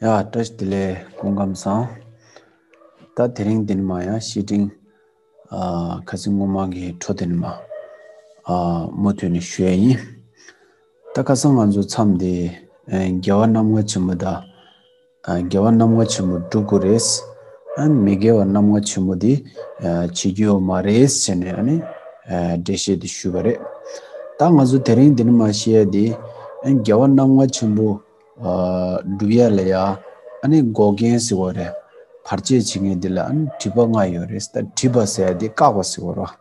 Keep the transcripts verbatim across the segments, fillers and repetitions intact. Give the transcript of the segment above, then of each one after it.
ཡ། བཀྲ་ཤིས་བདེ་ལེགས། སྐུ་ཁམས་བཟང་། ད་དེ་རིང་འདི་ནས་མར་ཡང་བཤེས་སྤྲིང་། ཨ། ཁ་སང་སྔོན་མ་གི་འཕྲོ་དེ་ནས་མར། ཨ། མུ་མཐུད་ནས་ཞུ་ཡ་ཡིན། ད་ཁ་སང་ང་ཚོ་མཚམས་འདི། ཨ། དགེ་བ་རྣམ་ལྔ་ཆེན་པོ་དང་། ཨ། དགེ་བ་རྣམ་ལྔ་ཆེན་པོ་སྒྲུབ་དགོས་རེད། ཨ། མི་དགེ་བ་རྣམ་ལྔ་ཆེན་པོ་འདི། ཨ། བྱེད་རྒྱུ་ཡོད་མ་རེད་ཟེར་ནས། ཨ་ནི། ཨ། འགྲེལ་བཤད་འདི་ཞུས་པ་རེད། ད་ང་ཚོ་དེ་རིང་འདི་ནས་མར་བཤད་ཡ་འདི། ཨ། དགེ་བ་རྣམ་ལྔ་ཆེན་པོ། ཨ། སྒྲུབ་ཡ་ལ་ཡ། ཨ་ནི་འགོག་མཁན་ཟེར་བ་རེད། བར་ཆད་བྱེད་མཁན་འདི་ལ། ཨ་ནི་སྒྲིབ་པ་ལྔ་ཡོད་རེད། ད་སྒྲིབ་པ་ཟེར་ཡ་འདི་བཀག་པ་ཟེར་བ་རེད།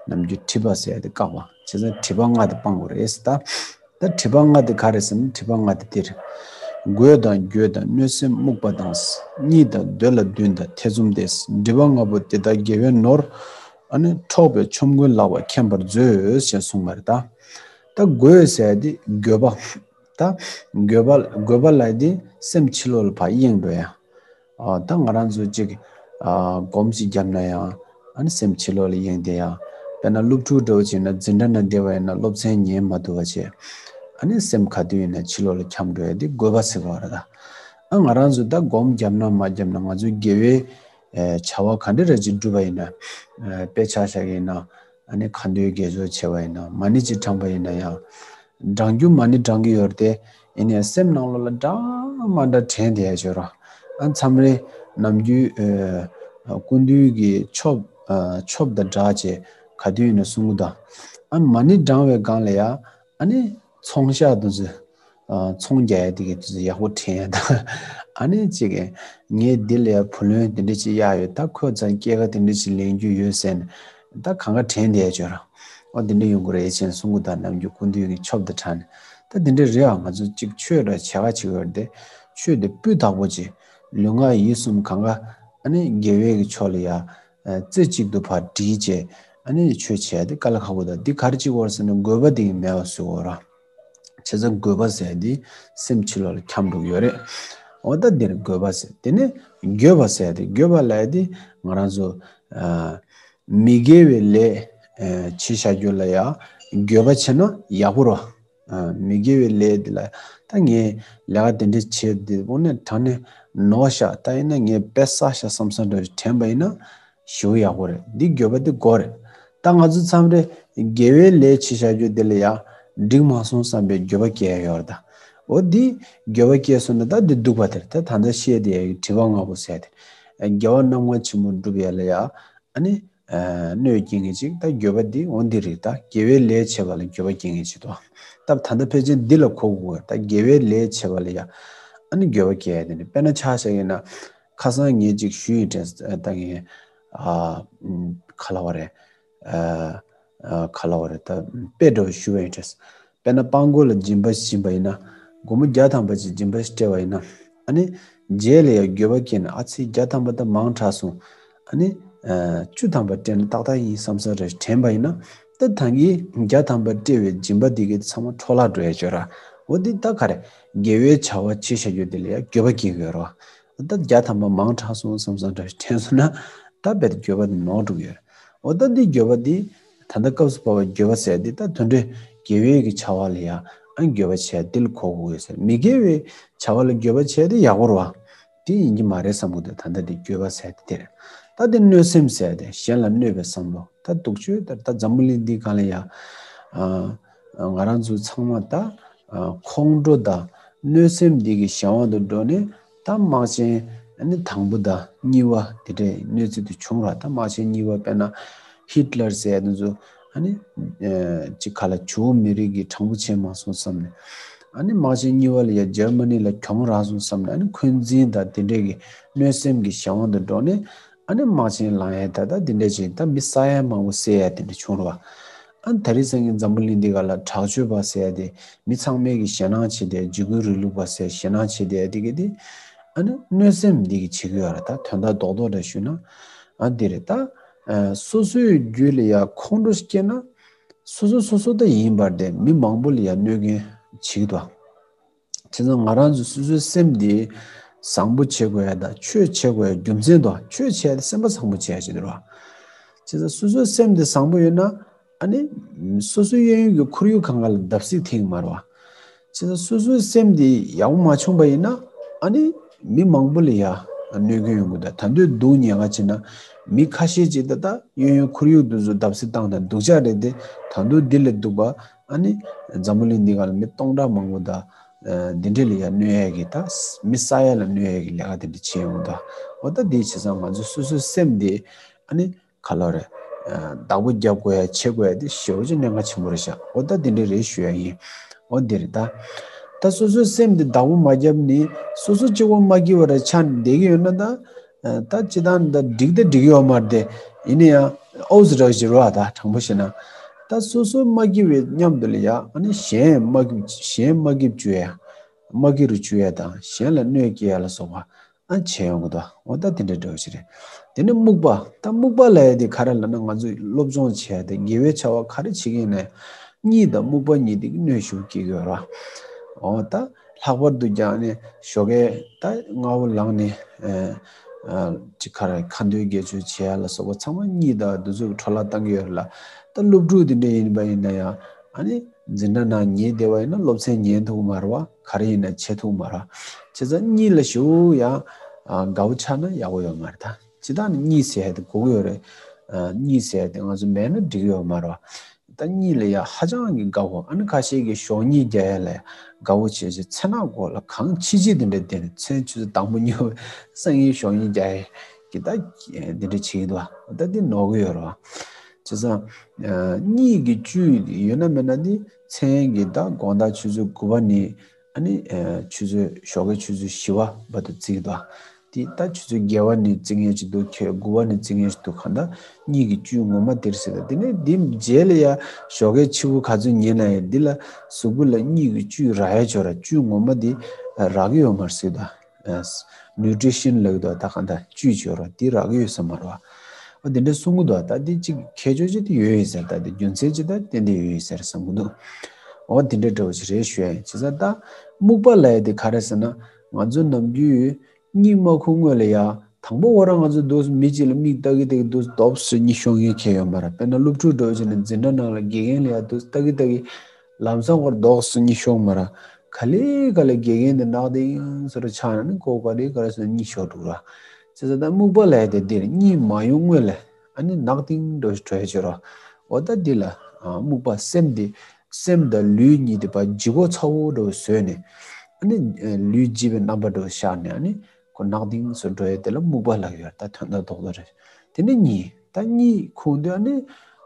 ནམ་རྒྱུན་སྒྲིབ་པ་ཟེར་ཡ་འདི་བཀག་པ། བྱས་ཙང་སྒྲིབ་པ་ལྔ་འདི་སྤང་དགོས་རེད་ད། ད་སྒྲིབ་པ་ལྔ་འདི་ག་རེ་ཟེར་ན། སྒྲིབ་པ་ལྔ་འདི་འདི་རེད། རྒོད་དང་འགྱོད་དང་གནོད་སེམས་རྨུགས་པ་དང་། གཉིད་དང་འདོད་ལ་འདུན་དང་ཐེ་ཚོམ་སྟེ། སྒྲིབ་པ་ལྔ་པོ་དེ་དག་དགེ་བའི་ནོར། ཨ་ནི་འཕྲོག་པའི་ཆོམ་རྐུན་ལག་པ་མཁྱེན་པར་མཛོད་ཅེས་གསུངས་པ་རེད་ད། ད་རྒོད་ཟེར་ཡ་འདི་འགྱོད་པ། ད་འགྱོད་པ། འགྱོད་པ་ལབ་ཡ་འདི་སེམས་ཕྱི་ལོགས་ལ་ཕར་གཡེང་འགྲོ་ཡ། ཨ། ད་ང་རང་ཚོ་གཅིག་ཨ། སྒོམ་ཞིག་བརྒྱབ་ན་ཡང་། ཨ་ནི་སེམས་ཕྱི་ལོགས་ལ་གཡེང་བསྡད་ཡ། དཔེར་ན་སློབ་ཕྲུག་འདྲ་བོ་ཅིག་ཡིན་ན། འཛིན་གྲྭ་ནང་བསྡད་པ་ཡིན་ན། སློབ་ཚན་ཉན་མ་ཐུབ་པ་བྱས། ཨ་ནི་སེམས་ག་དུས་ཡིན་ན་ཕྱི་ལོགས་ལ་འཁྱམས་འགྲོ་ཡ་འདི་རྒོད་པ་ཟེར་བ་རེད་ད། ཨ། ང་རང་ཚོ་ད་སྒོམ་བརྒྱབ་ན་མ་བརྒྱབ་ན། ང་ཚོ་དགེ་བའི། ཨེ། བྱ་བ་ག་འདྲ་རེ་ཅིག་བསྒྲུབས་པ་ཡིན་ན། ཨེ། དཔེ་ཆ་བཞག་གི་ཡིན་ན། ཨ་ནི་ཁ་འདོན་དགེ་སྦྱོར་བྱས་པ་ཡིན་ན། མ་ཎི་ཅིག་བགྲངས་པ་ཡིན་ན་ཡང་། བགྲང་རྒྱུ་མ་ཎི་བགྲང་གི་ཡོད་རེད་དེ། ཡིན་ནའི་སེམས་ནང་ལོགས་ལ་འདྲ་མ་འདྲ་དྲན་བསྡད་ཡ་ཅིག་ཡོད་རེད། ཨ། མཚམས་རེ་ནམ་རྒྱུན། ཨ། སྐུ་མདུན་གྱི་ཆོབ། ཨ། ཆོབ་དང་སྦྲགས་བྱས་ག་དུས་ཡིན་ན་གསུང་གི་འདུག་ཨ། མ་ཎི་བགྲངས་པའི་སྒང་ལ་ཡ། ཨ་ནི་ཚོང་ཤག་དེ་ཚོས། ཨ། ཚོང་རྒྱག་ཡ་དེ་གི་དེ་ཚོས་ཡག་པོ་དྲན་ཡ་དང་། ཨ་ནི་གཅིག་གིས་ངས་འདི་ལ་ཡ་བུ་ལོན་དེ་འདྲ་ཅིག་གཡར་ཡོད། ད་ཁོས་ཙང་སྐྱེད་ཀ་དེ་འདྲ་ཅིག་ལེན་རྒྱུ་ཡོད་ཟེར་ནས། ད་གང་ག་དྲན་བསྡད་ཡ་ཅིག་ཡོད་རེད། ཨོ། འདི་འདྲ་ཡོང་གི་རེད་ཅེས་གསུང་གི་འདུག་ནམ་རྒྱུན་སྐུ་མདུན་གྱི་ཆོབ་དང་སྦྲགས་ནས། ད་འདི་འདྲ་རེད་ཨ། ང་ཚོ་གཅིག་ཆོས་ར་བྱེད་ག་བྱེད་ཀྱི་ཡོད་རེད་དེ། ཆོས་དེ་སྤུས་དག་པོ་ཅིག་ལུས་ངག་ཡིད་གསུམ་གང་ག། ཨ་ནི་དགེ་བའི་གི་ཕྱོགས་ལ་ཡ། ཨ། རྩེ་གཅིག་ཏུ་ཕར་སྒྲིལ་བྱས། ཨ་ནི་ཆོས་བྱེད་ཡ་དེ་དཀའ་ལས་ཁག་པོ་འདུག་འདི་ག་རེ་བྱེད་དགོས་རེད་ཟེར་ན། རྒོད་པ་དེ་གིས་མེད་པ་བཟོ་དགོས་རེད། བྱས་ཙང་རྒོད་པ་ཟེར་ཡ་དེ་སེམས་ཕྱི་ལོགས་ལ་འཁྱམས་འགྲོ་གི་ཡོད་རེད། འོ། ད་འདིར་རྒོད་པ་ཟེར། དེ་ནས་འགྱོད་པ་ཟེར་ཡ་དེ། འགྱོད་པ་ལབ་ཡ་དེ་ང་རང་ཚོ། ཨ། མི་དགེ་བའི་ལས། ཨ། བྱེད་བཞག་རྒྱུ་ལ་ཡ་འགྱོད་པ་བྱས་ན་ཡག་པོ་རེད། ཨ། མི་དགེ་བའི་ལས་འདི་ལ། ད་ངས་ལས་ཀ་དེ་འདྲ་བྱས། འདི་དངོས་གནས་དྲང་གནས་ནོར་ཤག་ད་ཡིན་ན་ངས་དཔེ་བསགས་ཤག་བསམ་བསམ་འདྲ་དྲན་པ་ཡིན་ན་ཞེ་པོ་ཡག་པོ་རེད། འདི་འགྱོད་པ་འདི་དགོས་རེད། ད་ང་ཚོ་མཚམས་རེ་དགེ་བའི་ལས་བྱེད་བཞག་རྒྱུ་འདི་ལ་ཡ་འགྲིག་མ་སོང་བསམ་པའི་འགྱོད་པ་སྐྱེ་ཡ་ཡོད་རེད་ད། འོ། འདི་འགྱོད་པ་སྐྱེས་སོང་ན་ད་འདི་སྡུག་པ་དེ་རེད། ད་ད་ལྟ་བཤད་བསྡད་ཡ་གི་སྒྲིབ་པ་ལྔ་པོ་ཟེར་ཡ་དེ། དགེ་བ་རྣམ་ལྔ་ཆེན་པོ་སྒྲུབ་ཡ་ལ་ཡ། ཨ་ནི། ཨ། གནོད་སྐྱེལ་མཁན་ཅིག་ད་འགྱོད་པ་འདི། འོ། འདི་རེད། ད་དགེ་བའི་ལས་བྱེད་པ་ལ་འགྱོད་པ་སྐྱེལ་མཁན་ཅིག་འདུག་ད་ད་ལྟ་ཕལ་ཆེར་འདི་ལ་གོ་དགོས། ད་དགེ་བའི་ལས་བྱེད་པ་ལ་ཡ། ཨ་ནི་འགྱོད་པ་སྐྱེལ་ཡ་དེ་ནི། དཔེར་ན་ཆ་བཞག་ཡིན་ན། ཁ་སང་ངས་ཅིག་ཞུས་ཡིན་དྲན། ད་ངས། ཨ། ག་ལབ་དགོས་རེད། ཨ། ག་ལབ་དགོས་རེད། ད་དཔེ་འདྲ་བོ་ཞུས་པ་ཡིན་དྲན། དཔེར་ན་སྤྲང་པོ་ལ་སྦྱིན་པ་ཞིག་སྦྱིན་པ་ཡིན་ན། སྒོར་མོ་བརྒྱ་ཐམ་པ་ཅིག་སྦྱིན་པ་ཞིག་སྤྲད་པ་ཡིན་ན། ཨ་ནི་རྗེས་ལ་ཡ་འགྱོད་པ་སྐྱེས་ནས། ཨ་ཙི། བརྒྱ་ཐམ་པ་ད་མང་དྲགས་སོང་། ཨ་ནི། ཨ། བཅུ་ཐམ་པ་སྤྲད་ན་ཏག་ཏག་ཡིན་བསམ་བསམ་འདྲ་དྲན་པ་ཡིན་ན། ད་ད་གིན་བརྒྱ་ཐམ་པ་སྤྲད་པའི་སྦྱིན་པ་དེ་གི་ཚང་མ་འཕྲོ་བརླག་འགྲོ་ཡ་ཅིག་ཡོད་རེད། འོ། འདི་ད་ག་རེ། དགེ་བའི་བྱ་བ་བྱེད་བཞག་རྒྱུ་དེ་ལ་ཡ་འགྱོད་པ་སྐྱེ་གི་ཡོད་རེད་བ། ད་བརྒྱ་ཐམ་པ་མང་དྲགས་སོང་བསམ་བསམ་འདྲ་དྲན་སོང་ན། ད་རྦད་དེ་འགྱོད་པ་དེ་ནོར་འགྲོ་གི་ཡོད་རེད། འོ། ད་འདི་འགྱོད་པ་འདི། ད་ལྟ་སྐབས་སུ་བབས་པའི་འགྱོད་པ་ཟེར་འདི་ད་དོན་འགྲོས་དགེ་བའི་གི་བྱ་བ་ལ་ཡ། ཨ། འགྱོད་པ་བྱས་འདི་ལ་གོ་དགོས་ཡོད་ཟེར། མི་དགེ་བའི་བྱ་བ་ལ་འགྱོད་པ་བྱས་དེ་ཡག་པོ་རེད་བ། དེ་ཡིན་གྱི་མ་རེད་བསམ་གྱི་འདུག་ད་ལྟ་འདི་འགྱོད་པ་ཟེར་དེ་དེ་རེད། ད་དེ་གནོད་སེམས་ཟེར་དེ་གཞན་ལ་གནོད་པའི་བསམ་བློ། ད་སྡུག་ཅག་ད་ད་འཛམ་བུ་གླིང་འདིའི་སྒང་ལ་ཡ། ཨ། ང་རང་ཚོ་ཚང་མ་ད། ཨ། ཁོང་ཁྲོ་དང་གནོད་སེམས་འདི་གི་གཞན་དབང་དུ་འགྲོ་ནས། ད་དམག་ཆེན། ཨ་ནི་དང་པོ་དང་གཉིས་པ་དེ་འདྲའི་གནས་ཚུལ་དེ་བྱུང་ར། ད་དམག་ཆེན་གཉིས་པ་དཔེར་ན་ཧི་ཊི་ལར་ཟེར་ཡ་དེ་ཚོ། ཨ་ནི། ཨ། ཅིག་ག་ལ། ཇུའུ་མི་རིགས་ཀྱི་དྲང་པོ་བྱས་མ་སོང་བསམ་ནས། ཨ་ནི་དམག་ཆེན་གཉིས་པ་ལ་ཡ་འཇར་མ་ནི་ལ་གྱོང་རག་སོང་བསམ་ནས། ཨ་ནི་འཁོན་འཛིན་དང་དེ་འདྲའི་གི་གནོད་སེམས་ཀྱི་གཞན་དབང་དུ་འགྲོ་ནས། ཨ་ནི་དམག་ཆེན་ལངས་ཡས་ད་ལྟ་འདི་འདྲ་ཅིག་ད་མི་ས་ཡ་མང་པོ་བསད་ཡ་དེ་འདྲ་བྱུང་ར་བ། ཨ་ནི་དེང་སང་གི་འཛམ་བུ་གླིང་འདི་ག་ལ་དྲག་སྤྱོད་པ་ཟེར་ཡ་དེ། མི་ཚང་མས་གི་ཞེད་སྣང་བྱེད་དེ། འཇིགས་སྐུལ་རིང་ལུགས་པ་ཟེར་ཞེད་སྣང་བྱེད་དེ་དེ་གི་དེ། ཨ་ནི་གནོད་སེམས་འདི་གི་བྱེད་ཀྱི་ཡོད་ར། ད་དོན་དག་རྡོག་རྡོག་འདྲ་ཞུས་ན། ཨ། འདི་རེད་ད། ཨ། སོ་སོའི་རྒྱུད་ལ་ཡ་ཁོང་ཁྲོ་སྐྱེས་ན། སོ་སོ་སོ་སོ་ད་ཡིན་པར་དེ་མི་མང་པོ་ལ་ཡ་གནོད་མཁན་བྱེད་ཀྱི་འདུག་བྱས་ཙང་ང་རང་ཚོ་སོ་སོའི་སེམས་འདི་བཟང་པོ་བྱེད་དགོས་ཡ་དང་། ཆོས་བྱེད་དགོས་ཡ་རྒྱུ་མཚན་དང་། ཆོས་བྱས་ཏེ་སེམས་པ་བཟང་པོ་བྱེད་ཡ་ཅིག་འདུག་ར། བྱས་ཙང་སོ་སོའི་སེམས་འདི་བཟང་པོ་ཡོད་ན། ཨ་ནི་སོ་སོའི་གཡས་གཡོན་གྱི་ཁོར་ཡུག་གང་ག་ལ་བརྡབ་གསིག་ཐེབས་ཀྱི་མ་རེད་བ། བྱས་ཙང་སོ་སོའི་སེམས་འདི་ཡག་པོ་མ་བྱུང་པ་ཡིན་ན། ཨ་ནི་ མི་མང་པོ་ལ་ཡ་གནོད་སྐྱོན་ཡོང་གི་འདུག་ད་དུང་སྡུག་ཉེས་ཀ་བྱས་ན་མི་ཁ་ཤས་ཅིག་ད་ད་གཡས་གཡོན་ཁོར་ཡུག་དེ་ཚོ་བརྡབ་གསིག་བཏང་ན་སྡུག་ཅག་རེད་དེ། ད་དུང་འདི་ལས་སྡུག་པ་ཨ་ནི་འཛམ་བུ་གླིང་འདི་ག་ལ་མི་སྟོང་ཕྲག་མང་པོ་ད་འདི་འདྲས་ལ་ཡ་གནོད་ཡས་ཀྱི་ད་མི་ས་ཡ་ལ་གནོད་ཡས་ཀྱི་ལས་ཀ་དེ་འདྲ་བྱས་ཡོང་གི་འདུག་འོ་ད་འདི་བྱས་ཙང་ང་ཚོ་སོ་སོའི་སེམས་དེ་ཨ་ནི་ག་ལོ་རེད། བདག་པོ་རྒྱབ་དགོས་ཡ་བྱེད་དགོས་ཡ་དེ་ཞེ་པོ་ཅིག་གནད་འགག་ཆེན་པོ་རེད་ཤག་འོ་ད་དེ་འདྲ་རེད་ཞུ་ཡ་ཡིན། འོ་འདི་རེད་ད། ད་སོ་སོའི་སེམས་དེ་བདག་པོ་མ་རྒྱབ་ནི་སོ་སོ་གཅིག་པོ་མ་སྐྱིད་པ་ར་ཆ་བསྡད་ཀྱི་ཡོད་ན་ད། ད་སྤྱི་བཏང་ད་འགྲིག་ད་འགྲིག་ཡོད་མ་རེད་དེ། ཡིན་ན་ཡང་ཨོ་ཟི་རག་བཞི་རུ་བ་ད་དྲང་པོ་བཤད་ན། ད་སོ་སོ་མ་སྐྱིད་པའི་མཉམ་དུ་ལ་ཡ་ཨ་ནི་གཞན་མ་སྐྱིད་གཞན་མ་སྐྱིད་བཅུག་ཡ། མ་སྐྱིད་རུ་བཅུག་ཡ་དང་གཞན་ལ་གནོད་སྐྱེལ་ཡ་ལ་སོགས་པ། ཨ་བྱས་ཡོང་གི་འདུག་འོ་ད་དེ་འདྲ་འདྲ་བོ་ཞིག་རེད། དེ་ནས་རྨུགས་པ། ད་རྨུགས་པ་ལབ་ཡ་དེ་ག་རེ་ལབ་ན་ང་ཚོས་སློབ་སྦྱོང་བྱས་ཏེ་དགེ་བའི་བྱ་བ་ག་རེ་བྱེད་ཀྱི་ཡིན་ན་གཉིད་དང་རྨུགས་པ་གཉིས་དེ་གནོད་ཤུགས་སྐྱེ་གི་ཡོད་རེད། འོ་ད་ལྷག་པར་དུ་ཀྱང་ནི་ཞོགས་ཀས་ད་སྔ་པོ་ལངས་ནས་ཅིག་ག་རེ་ཁ་འདོན་དགེ་སྦྱོར་བྱེད་ཡ་ལ་སོགས་པ་ཚང་མ་གཉིད་དང་དེ་ཚོ་འཕྲོ་བརླག་བཏང་གི་ཡོད་རེད་ལ། ད་སློབ་ཕྲུག་དེ་འདྲ་ཡིན་པ་ཡིན་ན་ཡང་ཨ་ནི། འཛིན་གྲྭ་ནང་ཉལ་བསྡད་པ་ཡིན་ན་སློབ་ཚན་ཉན་ཐུབ་མ་རེད་བ། ག་རེ་ཡིན་ན་བྱེད་ཐུབ་མ་རེད། བྱས་ཙང་གཉིད་ལ་ཞེ་པོ་ཡང་དགའ་པོ་ཆགས་ན་ཡག་པོ་ཡོད་མ་རེད་ད། སྤྱིར་བཏང་ནི་གཉིད་ཟེར་ཡ་དེ་དགོས་ཀྱི་ཡོད་རེད། གཉིད་ཟེར་ཡ་དེ་ང་ཚོ་མེད་ན་འགྲིག་གི་ཡོད་མ་རེད་བ། ད་གཉིད་ལ་ཡང་ཧ་ཅང་གི་དགའ་པོ། ཨ་ནི་ཁ་ཤས་ཀྱིས་ཞོགས་གཉིད་རྒྱག་ཡ་ལ་དགའ་པོ་བྱས་བྱས་མཚན་ནག་གོ་ལ་གང་ཕྱི་ཕྱི་དེ་འདྲ་བསྡད་ནས་མཚན་ཆུ་ཚོད་དང་པོ་གཉིས་པ་སང་ཉིན་ཞོགས་གཉིད་རྒྱག་ཡ་གི་ད་འདི་འདྲ་བྱེད་ཀྱི་འདུག་བ། ད་འདི་ནོར་གི་ཡོད་རེད་བ། བྱས་ཙང་། གཉིད་ཀྱི་བཅུད་ཡོད་ན་མེད་ན་དེ་མཚན་གྱི་ད་དགོང་དག་ཆུ་ཚོད་དགུ་པ་ནས་ཨ་ནི་ཆུ་ཚོད་ཞོགས་ཀའི་ཆུ་ཚོད་བཞི་པ་བར་དུ་བརྩི་གི་འདུག་དེ་ད་ཆུ་ཚོད་བརྒྱད་པ་ནས་བརྩི་མཁན་ཞིག་འདུག་ཁྱོད་དགུ་པ་ནས་བརྩི་མཁན་ཞིག་འདུག་གང་ལྟར་གཉིད་ཀྱི་བཅུད་ངོ་མ་དེ་རེད་ཟེར། ད་དེ་ནས་དེ་རྗེས་ལ་ཡ་ཞོགས་ཀའི་ཕྱི་པོ་ག་ཚོད་ཉལ་ན་ཡང་འདི་ལ་གཟུགས་པོ་ལ་གཉིད་ཀྱི་བཅུད་རག་ཡ་ཆོག་ར། བཅུད་ངོ་མ་དེ་རག་གི་ཡོད་མ་རེད་ཟེར་ད། ནིའུ་ཊི་རི་ཤན་ལབ་ཀྱི་འདུག་ད་གང་ལྟར་བཅུད་ཆོག་ར་དེ་རག་གི་ཡོད་ས་མ་རེད་བ། འོ་དེ་འདྲ་གསུང་གི་འདུག་ད་དེ་གཅིག་ཁྱད་ཆོས་ཅིག་དེ་ཡོད་ཡོད་ཟེར། ད་དེ་རྒྱུ་མཚན་ཅིག་ད་ཏན་ཏན་ཡོད་ཡོད་ཟེར་བསམ་གྱི་འདུག་འོ་དེ་འདྲ་འདྲ་བོ་ཞིག་རེད་ཞུ་ཡ་ཡིན། བྱས་ཙང་ད་རྨུགས་པ་ལབ་ཡ་དེ་ག་རེ་ཟེར་ན་ང་ཚོ་ནམ་རྒྱུན་གཉིད་མ་ཁུག་སྔོན་ལ་ཡ་དང་པོ་འོ་ར་ང་ཚོ་འདུག་མི་གཅིག་ལ་མིག་ལྟ་གི་ལྟ་གི་འདུག་དོགས་སུ་གཉིད་ཤོར་མཁན་ཁྱད་ཡོད་མ་རེད། དཔེར་ན་སློབ་ཕྲུག་འདྲ་བོ་ཅིག་ནས་འཛིན་གྲྭ་ནང་ལ་དགེ་རྒན་ལ་ཡ་འདུག་ལྟ་གི་ལྟ་གི་ལམ་སང་ཁོར་དོགས་སུ་གཉིད་ཤོར་མ་རེད། ག་ལེ་ག་ལེ་དགེ་རྒན་དེ་ནག་དེ་ཡིན་ཟེར་ཆགས་ན་ནི་ཁོ་ག་ལེ་ག་ལེ་སོང་གཉིད་ཤོར་འགྲོ་ར། བྱས་ཙང་ད་རྨུགས་པ་ལབ་ཡ་དེ་འདིར་གཉིད་མ་ཡོང་སྔོན་ལ་ཨ་ནི་ནག་དིང་འགྲོ་འགྲོ་ཡ་བྱེད་ར། འོ་ད་འདི་ལ་རྨུགས་པ་སེམས་དེ་སེམས་དང་ལུས་གཉིས་དེ་ཕར་ལྗིད་ཁོག་ཚ་པོ་འདྲ་བོ་བཟོས་ནས་ཨ་ནི་ལུས་ལྗིད་པའི་རྣམ་པ་འདྲ་བོ་ཤར་ནས་ཨ་ནི་ཁོ་ནག་དིང་སོ་འགྲོ་ཡ་དེ་ལ་རྨུགས་པ་ལབ་ཡོད། ད་དོན་དག་རྡོག་རྡོག་རེད། དེ་ནས་གཉིད། ད་གཉིད་ཁུག་དུས་ཨ་ནི་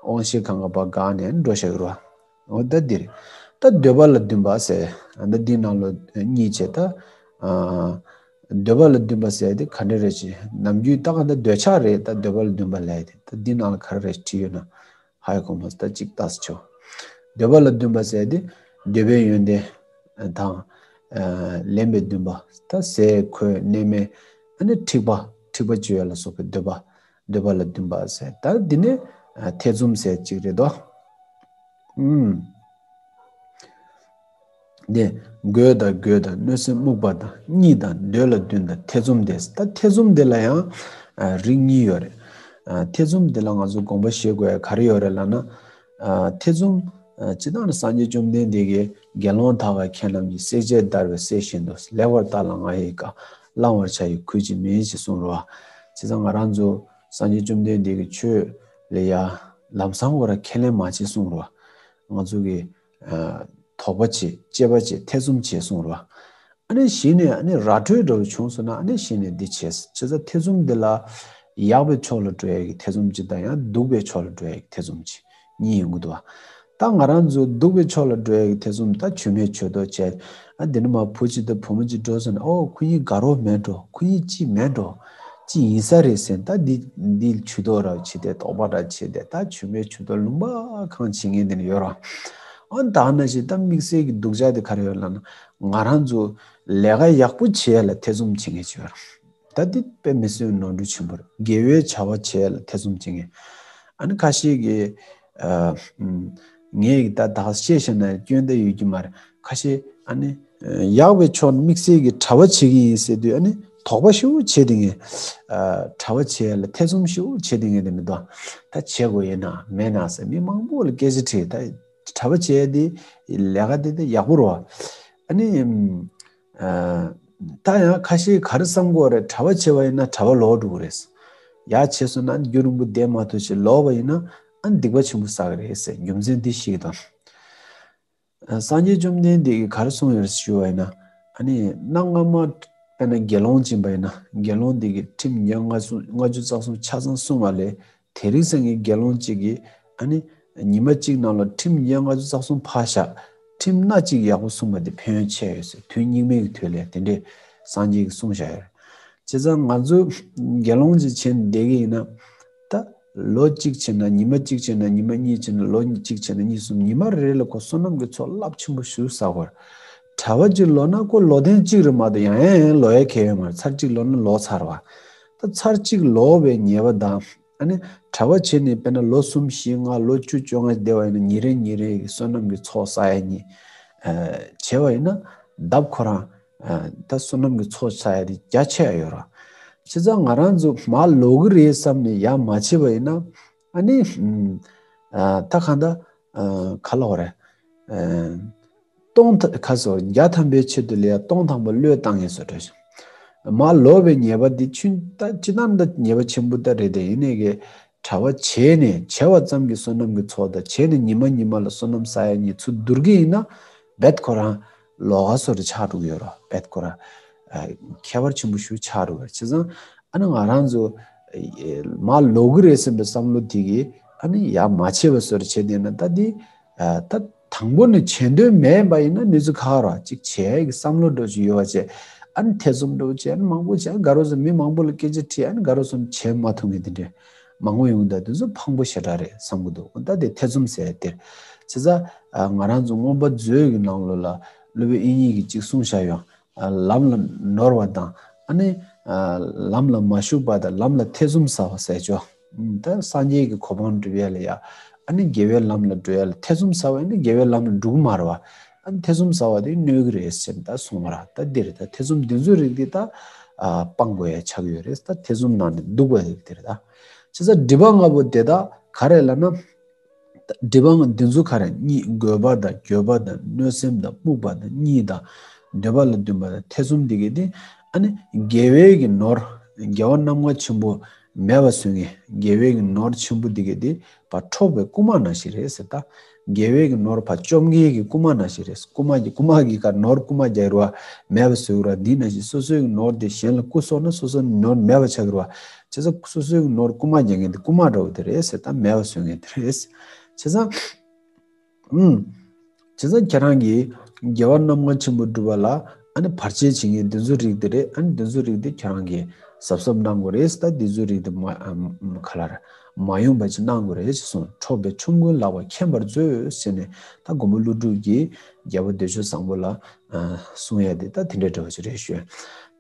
དབང་ཤེད་གང་ག་པ་འགག་ནས་ཨ་ནི་འགྲོ་བཞག་གི་རེད་བ། འོ་ད་འདིར། ད་འདོད་པ་ལ་འདུན་པ་ཟེར། ད་འདི་ནང་ལོ་གཉིས་བྱས་ད། འདོད་པ་ལ་འདུན་པ་ཟེར་དེ་ག་འདྲ་རེད་ཅེ། ནམ་རྒྱུན་ད་ག་ད་འདོད་ཆགས་རེད། ད་འདོད་པ་ལ་འདུན་པ་ལབ་དེ་ད་འདི་ནང་ལ་ག་རེ་རེད་བྲིས་ཡོད་ན། ཧའི་གོ་མོ་ད་ཅིག་ལྟ་ས་ཆོག་འདོད་པ་ལ་འདུན་པ་ཟེར་དེ་འདོད་པའི་ཡོན་ཏན་དང་། ལེན་པའི་འདུན་པ། ད་ཟས་གོས་གནས་མལ། ཨ་ནི་འཁྲིག་པ་འཁྲིག་པ་སྤྱོད་ཡ་ལ་སོགས་པའི་འདོད་པ། འདོད་པ་ལ་འདུན་པ་ཟེར། ད་འདི་ནི་ཐེ་ཚོམ་ཟེར་ཅིག་རེད་དོ། ཨུམ། འདི་དགོད་དང་དགོད་དང་གནོད་སེམས་རྨུགས་པ་དང་གཉིད་དང་འདོད་ལ་འདུན་དང་ཐེ་ཚོམ་དེ། ད་ཐེ་ཚོམ་འདི་ལ་ཡང་རིགས་གཉིས་ཡོད་རེད། ཐེ་ཚོམ་འདི་ལ་ང་ཚོ་དགོངས་པ་བཞེས་དགོས་ཡ་ག་རེ་ཡོད་རེད་ལབ་ན། ཐེ་ཚོམ། སྤྱིར་བཏང་ནི་སངས་རྒྱས་བཅོམ་ལྡན་འདས་ཀྱིས་དགེ་སློང་དག་ག་ཁྱེད་རྣམས་ཀྱིས་བསྲེག་བཅད་བརྡར་བའི་གསེར་བཞིན་དུ་ལེགས་པར་བརྟགས་ལ་ང་ཡི་བཀའ་བླང་བར་བྱ་ཡི་གུས་ཀྱིས་མིན་ཞེས་གསུངས་རེད་བ། བྱས་ཙང་ང་རང་ཚོ་སངས་རྒྱས་བཅོམ་ལྡན་འདས་ཀྱི་ཆོས་ལ་ཡ་ལམ་སང་བོ་ར་ཁས་ལེན་མ་བྱེད་གསུངས་རེད་བ། ང་ཚོ་གི་དོགས་པ་བྱེད་དཔྱད་པ་བྱེད་ཐེ་ཚོམ་བྱེད་གསུངས་རེད་བ། ཨ་ནི་གཞི་ནས་ཨ་ནི་ར་སྤྲོད་འདྲ་བོ་བྱུང་སོང་ན་ཨ་ནི་གཞི་ནས་འདི་བྱས། བྱས་ཙང་ཐེ་ཚོམ་འདི་ལ་ཡག་པའི་ཕྱོགས་ལ་འགྲོ་ཡ་གི་ཐེ་ཚོམ་གཅིག་དང་ཡང་སྡུག་པའི་ཕྱོགས་ལ་འགྲོ་ཡ་གི་ཐེ་ཚོམ་གཅིག་གཉིས་ཡོང་གི་འདུག་བ། ད་ང་རང་ཚོ་སྡུག་པའི་ཕྱོགས་ལ་འགྲོ་ཡ་གི་ཐེ་ཚོམ་ད་ཇུས་མེད་ཇུས་གཏོགས་བྱས། ཨ་འདི་ནི་མ་བུ་གཅིག་དང་བུ་མོ་གཅིག་འགྲོ་སོང་ན་ཨོ་ཁོ་གཉིས་དགའ་རོགས་མེད་འགྲོ། ཁོ་གཉིས་གཅིག་མེད་འགྲོ། གཅིག་ཡིན་ས་རེད་ཟེར། ད་འདི་འདི་ཇུས་གཏོགས་ར་བྱས་ཏེ་དོགས་པ་ར་བྱས་ཏེ་ད་ཇུས་མེད་ཇུས་གཏོགས་ལུང་པ་གང་བྱེད་མཁན་དེ་ནི་ཡོད་ར། ཨ་ད་ནང་བཞིན་ད་དམིགས་བསལ་གྱི་སྡུག་ཅག་དེ་ག་རེ་ཡོད་ལབ་ན། ང་རང་ཚོ་ལས་ཀ་ཡག་པོ་བྱེད་ཡ་ལ་ཐེ་ཚོམ་བྱེད་མཁན་ཅིག་ཡོད་རེད། ད་འདི་དཔེ་མི་སྲིད་ནོར་འཁྲུལ་ཆེན་པོ་རེད། དགེ་བའི་བྱ་བ་བྱེད་ཡ་ལ་ཐེ་ཚོམ་བྱེད་མཁན། ཨ་ནི་ཁ་ཤས་ཀྱིས་ཨ་ངས་ད་ད་བཤད་བཤད་ན་སྐྱོན་ད་ཡོད་ཀྱི་མ་རེད། ཁ་ཤས་ཨ་ནི་ཡག་པའི་ཕྱོགས་ནས་དམིགས་བསལ་གྱི་གྲྭ་པ་བྱེད་ཀྱི་ཡིན་ཟེར་དུས་ཨ་ནི་དོགས་པ་ཞེ་པོ་བྱེད་དེ་ངས་གྲྭ་པ་བྱེད་ཡ་ལ་ཐེ་ཚོམ་ཞེ་པོ་བྱེད་དེ་ངས་དེ་མི་འདུག་ད་བྱེད་དགོས་ཡིན་ན་མེད་ན་ཟེར་མི་མང་པོ་ལ་སྐད་ཆ་དྲིས། ད་གྲྭ་པ་བྱས་དེ་ལས་ཀ་དེ་དེ་ཡག་པོ་རེད་བ། ཨ་ནི། ཨ། ད་ཡང་ཁ་ཤས་ག་རེ་བསམ་གྱི་ཡོད་རེད། གྲྭ་པ་བྱས་པ་ཡིན་ན་གྲྭ་པ་ལོག་འགྲོ་གི་རེད། ཡར་བྱས་སོང་ན་རྒྱུན་རིང་པོ་བསྡད་མ་ཐུབ་ཞེས་ལོག་པ་ཡིན་ན་ཨ་ནི་སྡིག་པ་ཆེན་པོ་བསགས་ཀྱི་རེད་ཟེར། རྒྱུ་མཚན་འདི་ཤེས་དང་། སངས་རྒྱས་བཅོམ་ལྡན་འདས་ཀྱིས་ག་རེ་གསུངས་ཡོད་ཞུ་བ་ཡིན་ན། ཨ་ནི་གནའ་སྔ་མ་དཔེར་ན་དགེ་སློང་ཅིག་ཡིན་པ་ཡིན་ན། དགེ་སློང་འདི་གིས་ཁྲིམས་ཉེར་ལྔ་སོ་ལྔ་བཅུ་རྩ་གསུམ་ཆ་ཚང་བསྲུང་བ་ལས། དེ་རིང་སང་གི་དགེ་སློང་གཅིག་གིས་ཨ་ནི་ཉི་མ་གཅིག་ནང་ལ་ཁྲིམས་ཉེར་ལྔ་བཅུ་རྩ་གསུམ་ཕར་བཞག་ཁྲིམས་སྣ་གཅིག་ཡག་པོ་བསྲུངས་པ་དེ་ཕན་ཡོན་ཆེ་ཡོད་ཟེར། དུས་སྙིགས་མའི་གི་དུས་ལ་དེ་འདྲས་སངས་རྒྱས་ཀྱིས་གསུངས་བཞག་ཡོད་རེད། བྱས་ཙང་ང་ཚོ་དགེ་སློང་ཅིག་བྱས་ནས་བསྡད་ཀྱི་ཡིན་ན། ད་ལོ་གཅིག་བྱས་ན་ཉི་མ་གཅིག་བྱས་ན་ཉི་མ་གཉིས་བྱས་ན་ལོ་གཅིག་བྱས་ན་གཉིས་གསུམ། ཉི་མ་རེ་རེ་ལ་ཁོ་བསོད་ནམས་ཀྱི་ཚོགས་རླབས་ཆེན་པོ་ཞིག་བསགས་པ་རེད། གྲྭ་པ་ཅིག་ལོག་ན་ཁོ་ལོ་ཐེངས་གཅིག་རེ་མ་གཏོགས་ཡང་ཡང་ཡང་ལོག་ཡ་གང་ཡང་ཡོད་མ་རེད། ཚར་གཅིག་ལོག་ན་ལོག་ཚར་བ། ད་ཚར་གཅིག་ལོག་པའི་ཉེས་པ་དང་། ཨ་ནི་གྲྭ་པ་བྱས་ནས་དཔེར་ན་ལོ་གསུམ་བཞི་ལྔ་ལོ་བཅུ་བཅོ་ལྔ་བསྡད་པ་ཡིན་ན། ཉིན་རེ་ཉིན་རེ་གི་བསོད་ནམས་ཀྱི་ཚོགས་བསགས་ཡ་གཉིས། ཨ། བྱས་པ་ཡིན་ན་ལྡབ་ཁོ་རང་། ཨ། ད་བསོད་ནམས་ཀྱི་ཚོགས་བསགས་ཡ་དེ་རྒྱ་ཆེ་ཡ་ཡོད་ར། བྱས་ཙང་ང་རང་ཚོ་མར་ལོག་གི་རེད་བསམ་ནས་ཡར་མ་བྱས་པ་ཡིན་ན། ཨ་ནི། ཨ། ད་གང་ལྟར། ཨ། ག་ལབ་དགོས་རེད། ཨ། སྟོང་ཐ་ཁ་སོ་བརྒྱ་ཐམ་པའི་ཆེད་དུ་ལ་ཡ་སྟོང་ཐམ་པ་བློས་བཏང་ངེས་སོ་འདྲ་ཞིག་མར་ལོག་པའི་ཉེས་པ་འདི་ཆུན་ད་ཅི་ལྟར་ད་ཉེས་པ་ཆེན་པོ་ད་རེད་དེ། ཡིན་ནའི་གི་གྲྭ་པ་བྱས་ནས་བྱས་པ་ཙམ་གྱིས་བསོད་ནམས་ཀྱི་ཚོགས་དང་། བྱས་ནས་ཉི་མ་ཉི་མ་ལ་བསོད་ནམས་བསགས་ཡ་གཉིས་ཚུར་བསྡུར་གྱི་ཡིན་ན། རྦད་ཁོ་རང་ལོགས་ཀ་བཟོ་འདྲ་ཆགས་འགྲོ་གི་ཡོད་ར། རྦད་ཁོ་རང་ཨ་ཁྱད་པར་ཆེན་པོ་ཞིག་ཆགས་འགྲོ་གི་རེད། བྱས་ཙང་ཨ་ནི་ང་རང་ཚོ་ཨེ་མར་ལོག་གི་རེད་བསམ་པའི་བསམ་བློ་དེ་གིས་ཨ་ནི་ཡར་མ་བྱས་པ་བཟོ་འདྲ་བྱས་བསྡད་ན། ད་འདི་ཨ་ད་དང་པོ་ནས་བྱེད་འདོད་མེད་པ་ཡིན་ན་ནུས་ཚོད་ཁག་ར། ཅིག་བྱེད་ཡ་གི་བསམ་བློ་འདྲ་ཅིག་ཡོད་པ་བྱས། ཨ་ནི་ཐེ་ཚོམ་འདྲ་བྱས། ཨ་ནི་མང་པོ་བྱས། ཨ་ནི་དགའ་རོགས་ཚོ་མི་མང་པོ་ལ་སྐད་ཆ་དྲིས། ཨ་ནི་དགའ་རོགས་ཚོ་བྱེད་མ་ཐུབ་མཁན་དེ་འདྲ་མང་པོ་ཡོང་། ད་དེ་ཚོ་ཕངས་པོ་ཞེ་དྲག་རེད་བསམ་གྱི་འདུག་ད་དེ་ཐེ་ཚོམ་ཟེར་ཡ་དེ་རེད། བྱས་ཙང་ཨ་ང་རང་ཚོ་མངོན་པ་མཛོད་ཀྱི་ནང་ལོགས་ལ་སློབ་དཔོན་དབྱིག་གཉེན་གྱིས་ཅིག་གསུངས་བཞག་ཡོད། ཨ་ལམ་ལ་ནོར་བ་དང་། ཨ་ནི་ཨ་ལམ་ལ་མ་ཞུགས་པ་དང་། ལམ་ལ་ཐེ་ཚོམ་ཟ་བ་ཟེར་ཅོ། ཨུམ། ད་སངས་རྒྱས་ཀྱི་གོ་འཕང་སྒྲུབ་ཡ་ལ་ཡ། ཨ་ནི་དགེ་བའི་ལམ་ལ་འགྲོ་ཡ་ལ་ཐེ་ཚོམ་ཟ་བ་ཡིན་ན་དགེ་བའི་ལམ་ལ་འགྲོ་གི་མ་རེད་བ། ཨ་ནི་ཐེ་ཚོམ་ཟ་བ་དེ་གནོད་གི་རེད་ཟེར་ནས་ད་གསུངས་པ་ར། ད་འདི་རེད། ད་ཐེ་ཚོམ་འདི་ཚོའི་རིགས་དེ་ད་ཨ་སྤང་དགོས་ཡ་ཆགས་ཀྱི་ཡོད་རེད། ད་ཐེ་ཚོམ་ནང་ནས་འདུག་པ་རིགས་དེ་རེད། ད་བྱས་ཙང་སྒྲིབ་པ་ལྔ་པོ་དེ་དག་ག་རེ་ལབ་ན། སྒྲིབ་པ་ལྔ་འདི་ཚོ་ག་རེ། གཉིད། འགོད་པ་དང་འགྱོད་པ་དང་གནོད་སེམས་དང་རྨུགས་པ་དང་གཉིད་དང་། འདོད་པ་ལ་འདུན་པ་དང་ཐེ་ཚོམ་འདི་གས་དེ། ཨ་ནི་དགེ་བའི་གི་ནོར། དགེ་བ་རྣམ་ལྔ་ཆེན་པོ་མེད་པ་བཟོ་མཁན། དགེ་བའི་གི་ནོར་ཆེན་པོ་འདི་གས་དེ་ཕར་འཕྲོག་པའི་རྐུན་མ་ནང་བཞིན་རེད་ཟེར། ད་དགེ་བའི་གི་ནོར་ཕར་བཅོམ་མཁན་གི་རྐུན་མ་ནང་བཞིན་རེད། རྐུན་མ་གི་རྐུན་མ་གི་ཁར་ནོར་རྐུན་མ་རྒྱག་རེད་བ། མེད་པ་བཟོ་གི་རེད་བ། འདི་ནང་བཞིན་སོ་སོའི་གི་ནོར་དེ་གཞན་ལ་རྐུ་སོང་ན་སོ་སོ་ནོར་མེད་པ་ཆགས་ཀྱི་རེད་བ། བྱས་ཙང་སོ་སོའི་གི་ནོར་རྐུན་མ་རྒྱག་མཁན་དེ་རྐུན་མ་འདྲ་བོ་དེ་རེད་ཟེར། ད་མེད་པ་བཟོ་མཁན་དེ་རེད། བྱས་ཙང་། ཨུམ། བྱས་ཙང་ཁྱེད་རང་གིས་དགེ་བ་རྣམ་ལྔ་ཆེན་པོ་སྒྲུབ་པ་ལ་ཨ་ནི་བར་ཆད་བྱེད་མཁན་འདི་ཚོའི་རིགས་དེ་རེད། ཨ་ནི་འདི་ཚོའི་རིགས་དེ་ཁྱེད་རང་གིས་གཟབ་གཟབ་གནང་དགོས་རེད། ད་འདི་ཚོའི་རིགས་དེ་མ་ཨམ་ག་ལ་ར་མ་ཡོང་པ་ཅིག་གནང་དགོས་རེད་ཅེས་གསུངས། འཕྲོག་པའི་ཆོམ་རྐུན་ལག་པ་མཁྱེན་པར་མཛོད་ཟེར་ནས་ད་མགོན་པོ་ཀླུ་སྒྲུབ་ཀྱིས་རྒྱལ་པོ་བདེ་སྤྱོད་བཟང་པོ་ལ་ཨ་གསུང་ཡ་དེ་ད་དེ་འདྲ་འདྲ་བོ་ཅིག་རེད་ཞུ།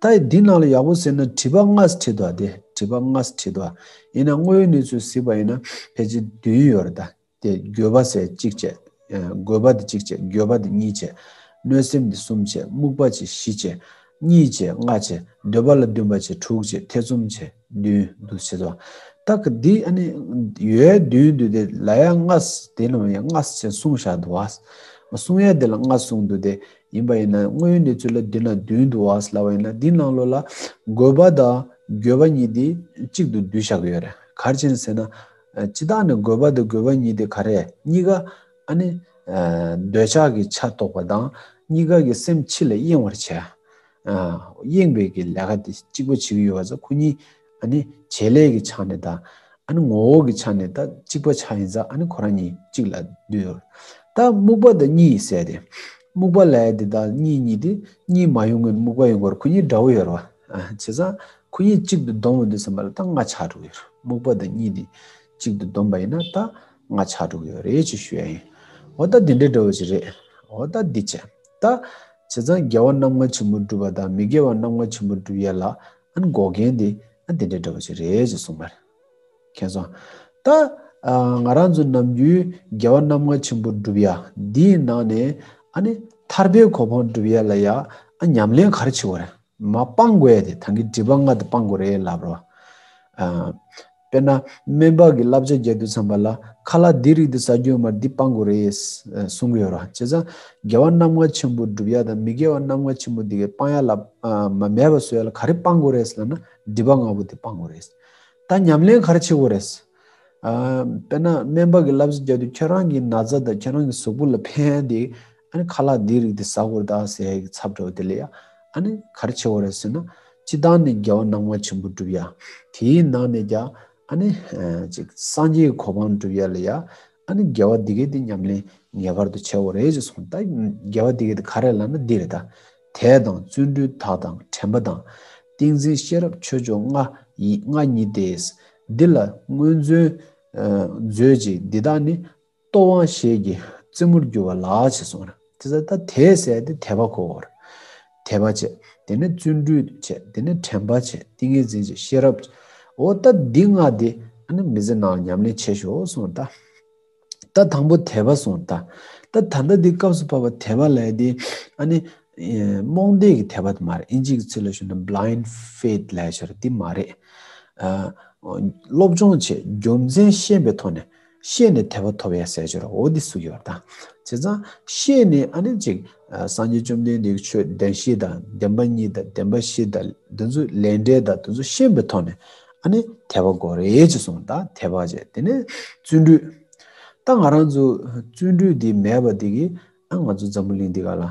ད་འདི་ནང་ལ་ཡག་པོ་ཟེར་ན་སྒྲིབ་པ་ལྔ་ཟེར་བྲིས་འདུག་ཨ། དེ་སྒྲིབ་པ་ལྔ་ཟེར་བྲིས་འདུག་ཨ། ཡིན་ན་དངོས་ཡོད་གནས་ཚུལ་གཟིགས་པ་ཡིན་ན་ཕལ་ཆེར་བདུན་ཡོད་རེད་ད། དེ་འགྱོད་པ་ཟེར་གཅིག་བྱས། ཨ་འགོད་པ་དེ་གཅིག་བྱས། འགྱོད་པ་དེ་གཉིས་བྱས། གནོད་སེམས་དེ་གསུམ་བྱས། རྨུགས་པ་བྱས་བཞི་བྱས། གཉིད་བྱས་ལྔ་བྱས། འདོད་པ་ལ་འདུན་པ་བྱས་དྲུག་བྱས། ཐེ་ཚོམ་བྱས་བདུན་འདུག་བྱས་སོ། ད་ག་འདི་ཨ་ནི་ཡོད་བདུན་འདུག་དེ་ལ་ཡ་ལྔ་དེ་ལ་ཡ་ལྔ་བྱས་གསུངས་བཞག་འདུག་བ། གསུང་ཡ་དེ་ལ་ལྔ་གསུངས་འདུག་དེ། ཡིན་པ་ཡིན་ན་དངོས་ཡོད་གནས་ཚུལ་ལ་འདི་ན་བདུན་འདུག་བ་ལབ་པ་ཡིན་ན། འདི་ནང་ལོགས་ལ་འགོད་པ་དང་འགྱོད་པ་གཉིས་དེ་གཅིག་ཏུ་བསྡུས་བཞག་གི་ཡོད་རེད། ག་རེ་བྱས་ནས་ཟེར་ན། ཨ་སྤྱིར་བཏང་ནས་འགོད་པ་དང་འགྱོད་པ་གཉིས་དེ་ག་རེ། གཉིས་ཀ་ཨ་ནི་ཨ་འདོད་ཆགས་ཀྱི་ཆ་གཏོགས་པ་དང་། གཉིས་ཀ་གི་སེམས་ཕྱི་ལ་གཡེང་བར་བྱེད། ཨ་གཡེང་བའི་གི་ལས་ཀ་དེ་གཅིག་པ་བྱེད་ཀྱི་ཡོད་པ་ཙང་། ཁོ་གཉིས་ཨ་ནི་བྱེད་ལས་ཀྱི་ཆ་ནས་དང་། ཨ་ནི་ངོ་བོ་གི་ཆ་ནས་ད་གཅིག་པ་ཆགས་ཡིན་ཙང་། ཨ་ནི་ཁོ་རང་གཉིས་གཅིག་ལ་འདུས་ཡོད། ད་རྨུགས་པ་དང་གཉིད་ཟེར་ཏེ། རྨུགས་པ་ལབ་ཡ་དེ་དང་གཉིད་གཉིས་དེ། གཉིད་མ་ཡོང་གིན་རྨུགས་པ་ཡོང་གི་རེད། ཁོ་གཉིས་འདྲ་བོ་ཡོད་རེད་བ། ཨ་བྱས་ཙང་ཁོ་གཉིས་གཅིག་ཏུ་བསྡོམས་པ་དུས་ཙམ་པ་ལ་ད་ལྔ་ཆགས་འགྲོ་གི་ཡོད་རེད། རྨུགས་པ་དང་གཉིད་དེ་གཅིག་ཏུ་བསྡོམས་པ་ཡིན་ན་ད་ལྔ་ཆགས་འགྲོ་གི་ཡོད་རེད་ཅེས་ཞུ་ཡ་ཡིན། འོ་ད་འདི་འདྲའི་འདྲ་བོ་ཅིག་རེད། འོ་ད་འདི་བྱས། ད་བྱས་ཙང་དགེ་བ་རྣམ་ལྔ་ཆེན་པོ་སྒྲུབ་པ་དང་མི་དགེ་བ་རྣམ་ལྔ་ཆེན་པོ་སྒྲུབ་ཡ་ལ་ཨ་ནི་འགོག་རྐྱེན་དེ་ཨ་འདི་འདྲའི་འདྲ་བོ་ཅིག་རེད་ཅེས་གསུངས་པ་རེད། མཁྱེན་སོང་། ད་ཨ་ང་རང་ཚོ་ནམ་རྒྱུན་དགེ་བ་རྣམ་ལྔ་ཆེན་པོ་སྒྲུབ་ཡ་འདིའི་ནང་ནས་ཨ་ནི་ཐར་པའི་གོ་འཕང་སྒྲུབ་ཡ་ལ་ཡ་ཨ་ཉམས་ལེན་ག་རེ་བྱེད་དགོས་རེད། མར་སྤང་དགོས་ཡ་དེ། ད་གིན་སྒྲིབ་པ་ལྔ་དེ་སྤང་དགོས་རེད་ལབ་རོ། ཨ་ དཔེར་ན་སྨན་པ་གི་བསླབ་བྱ་རྒྱག་དུས་ཙམ་པ་ལ་ཁ་ལག་འདི་རིགས་འདི་ཟ་རྒྱུ་མ་འདི་སྤང་དགོས་རེད་གསུང་གི་ཡོད་ར། བྱས་ཙང་དགེ་བ་རྣམ་ལྔ་ཆེན་པོ་སྒྲུབ་ཡ་དང་མི་དགེ་བ་རྣམ་ལྔ་ཆེན་པོ་འདི་གའི་སྤང་ཡ་ལ་མ་མེད་པ་བཟོ་ཡ་ལ་ག་རེ་སྤང་དགོས་རེད་ལབ་ན་སྒྲིབ་པ་ལྔ་པོ་འདི་སྤང་དགོས་རེད། ད་ཉམས་ལེན་ག་རེ་བྱེད་དགོས་རེད། དཔེར་ན་སྨན་པ་གི་བསླབ་བྱ་རྒྱག་དུས་ཁྱོད་རང་གི་ན་ཚ་དང་ཁྱོད་རང་གི་གཟུགས་པོ་ལ་ཕན་ཡ་དེ་ཨ་ནི་ཁ་ལག་འདི་རིགས་དེ་ཟ་དགོས་རེད་ད་ཟེར་ཡ་གི་ཚབ་འདྲ་བོ་དེ་ལ་ཡ་ཨ་ནི་ག་རེ་བྱེད་དགོས་རེད་ཟེར་ན་སྤྱི་བཏང་ནས་དགེ་བ་རྣམ་ལྔ་ཆེན་པོ་སྒྲུབ་ཡ། དེའི་ནང་ནས་ཀྱང་ཨ་ནི་ཅིག་སངས་རྒྱས་ཀྱི་གོ་འཕང་སྒྲུབ་ཡ་ལ་ཡ་ཨ་ནི་དགེ་བ་འདི་གའི་དེ་ཉམས་ལེན་ངེས་པར་དུ་བྱེད་དགོས་རེད་ཅེས་གསུངས། ད་དགེ་བ་འདི་གའི་དེ་ག་རེ་ལབ་ན་འདི་རེད་ད། དད་དང་བརྩོན་འགྲུས་དག་དང་དྲན་པ་དང་། ཏིང་འཛིན་ཤེས་རབ་ཆོས་མཆོག་ལྔ་ཡི་ལྔ་ཉིད་དེ། འདི་ལ་སྔོན་བརྩོན་མཛོད་ཅིག་འདི་དག་ནི། རྟོག་དབང་ཞེས་བགྱི་རྩེ་མོར་གྱུར་པ་ལགས་ཞེས་གསུངས་ར། དེ་ཚོ་ད་དད་ཟེར་ཏེ་དད་པ་གོ་བར། དད་པ་བྱས། དེ་ནས་བརྩོན་འགྲུས་བྱས། དེ་ནས་དྲན་པ་བྱས། ཏིང་ངེ་འཛིན་བྱས། ཤེས་རབ་བྱས། འོ་ད་འདི་ལྔ་དེ་ཨ་ནི་མི་ཚེ་ནང་ཉམས་ལེན་བྱེད་ཤོག་གསུངས་ད། ད་དང་པོ་དད་པ་སོང་ད། ད་ད་ལྟ་འདི་སྐབས་སུ་བབ་པ་དད་པ་ལས་དེ་ཨ་ནི་རྨོངས་དད་ཀྱི་དད་པ་དེ་མ་རེད། ཨིན་ཇི་གི་ཚིག་ལ་ཞུ་ན་blind faith ལབ་ཤོར་དེ་མ་རེད། ཨ་སློབ་སྦྱོང་བྱེད། རྒྱུ་མཚན་ཤེས་པའི་ཐོག་ནས་ཤེས་ནས་དད་པ་ཐོབ་ཡ་ཟེར་ཤོར་འོ་འདི་སུ་ཡོད་ད། བྱས་ཙང་ཤེས་ནས་ཨ་ནི་ཅིག་སངས་རྒྱས་བཅོམ་ལྡན་འདས་ཀྱི་ཆོས་བདེན་བཞི་དང་བདེན་པ་གཉིས་དང་བདེན་པ་བཞི་དང་འདི་ཚོ་ལས་འབྲས་དང་འདི་ཚོ་ཤེས་པའི་ཐོག་ནས་ཨ་ནི་དད་པ་དགོས་རེད་ཅེས་གསུངས། ད་དད་པ་བྱས། དེ་ནས་བརྩོན་འགྲུས། ད་ང་རང་ཚོ་བརྩོན་འགྲུས་འདི་མེད་པ་འདི་གིས་ཨ་ང་ཚོ་འཛམ་བུ་གླིང་འདི་ག་ལ་